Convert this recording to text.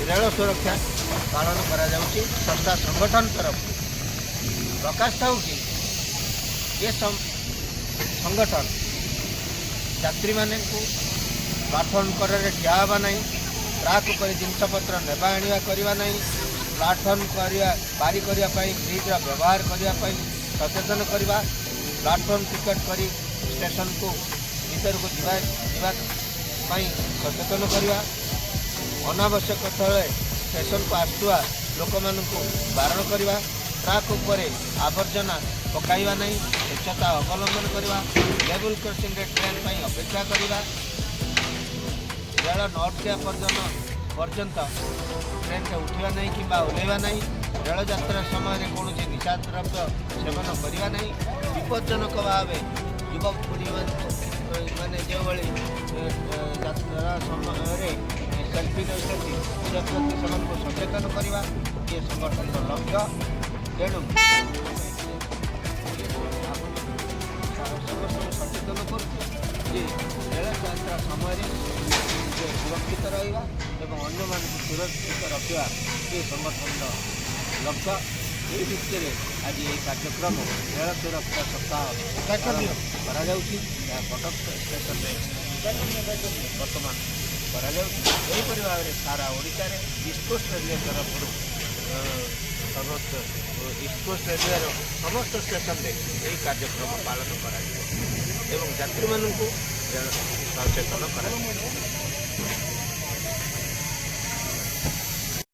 ରେଳ ସୁରକ୍ଷା ପାଳନ କରାଯାଉଛି ସଂସ୍ଥା ସଂଗଠନ ତରଫରୁ। ପ୍ରକାଶ ଥାଉ କି ଏ ସଂଗଠନ ଯାତ୍ରୀମାନଙ୍କୁ ପ୍ଲାଟଫର୍ମ କଡ଼ରେ ଠିଆ ହେବା ନାହିଁ, ଟ୍ରାକ୍ ଉପରେ ଜିନିଷପତ୍ର ନେବା ଆଣିବା କରିବା ନାହିଁ, ପ୍ଲାଟଫର୍ମ କରିବା ପାରି କରିବା ପାଇଁ ବ୍ରିଜ୍ର ବ୍ୟବହାର କରିବା ପାଇଁ ସଚେତନ କରିବା, ପ୍ଲାଟଫର୍ମ ଟିକେଟ୍ କରି ଷ୍ଟେସନକୁ ଭିତରକୁ ଯିବା ଯିବା ପାଇଁ ସଚେତନ କରିବା, ଅନାବଶ୍ୟକ ସ୍ଥଳେ ଷ୍ଟେସନକୁ ଆସୁଥିବା ଲୋକମାନଙ୍କୁ ବାରଣ କରିବା, ଟ୍ରାକ୍ ଉପରେ ଆବର୍ଜନା ପକାଇବା ନାହିଁ, ସ୍ୱଚ୍ଛତା ଅବଲମ୍ବନ କରିବା, ଲେବୁଲ୍ କ୍ରସିଂରେ ଟ୍ରେନ୍ ପାଇଁ ଅପେକ୍ଷା କରିବା, ରେଳ ନ ଅଟକିବା ପର୍ଯ୍ୟନ୍ତ ପର୍ଯ୍ୟନ୍ତ ଟ୍ରେନ୍ରେ ଉଠିବା ନାହିଁ କିମ୍ବା ଓହ୍ଲାଇବା ନାହିଁ, ରେଳଯାତ୍ରା ସମୟରେ କୌଣସି ନିଶାଦ୍ରବ୍ୟ ସେବନ କରିବା ନାହିଁ, ବିପଜ୍ଜନକ ଭାବେ ଯୁବପିଢ଼ିମାନଙ୍କୁ ମାନେ ଯେଉଁଭଳି ଯାତ୍ରା ସମୟରେ ସେଲ୍ଫି ନେଉଛନ୍ତି, ସେ ପ୍ରତି ସେମାନଙ୍କୁ ସଚେତନ କରିବା ଇଏ ସଂଗଠନର ଲକ୍ଷ୍ୟ। ତେଣୁ ସମସ୍ତଙ୍କୁ ସଚେତନ କରୁଛୁ ଯେ ରେଳ ଯାତ୍ରା ସମୟରେ ନିଜେ ସୁରକ୍ଷିତ ରହିବା ଏବଂ ଅନ୍ୟମାନଙ୍କୁ ସୁରକ୍ଷିତ ରଖିବା ଏ ସଂଗଠନର ଲକ୍ଷ୍ୟ। ଏହି ଭିତ୍ତିରେ ଆଜି ଏହି କାର୍ଯ୍ୟକ୍ରମ ରେଳ ସୁରକ୍ଷା ସପ୍ତାହ ପାଳନ କରାଯାଉଛି। ଏହା କଟକ ଷ୍ଟେସନରେ ବର୍ତ୍ତମାନ କରାଯାଉଛି। ଏହିପରି ଭାବରେ ସାରା ଓଡ଼ିଶାରେ ଇଷ୍ଟକୋଷ୍ଟ ରେଲୱେ ତରଫରୁ ସମସ୍ତ ଇଷ୍ଟକୋଷ୍ଟ ରେଲୱେର ସମସ୍ତ ଷ୍ଟେସନରେ ଏହି କାର୍ଯ୍ୟକ୍ରମ ପାଳନ କରାଯିବ ଏବଂ ଯାତ୍ରୀମାନଙ୍କୁ ସଚେତନ କରାଯିବ।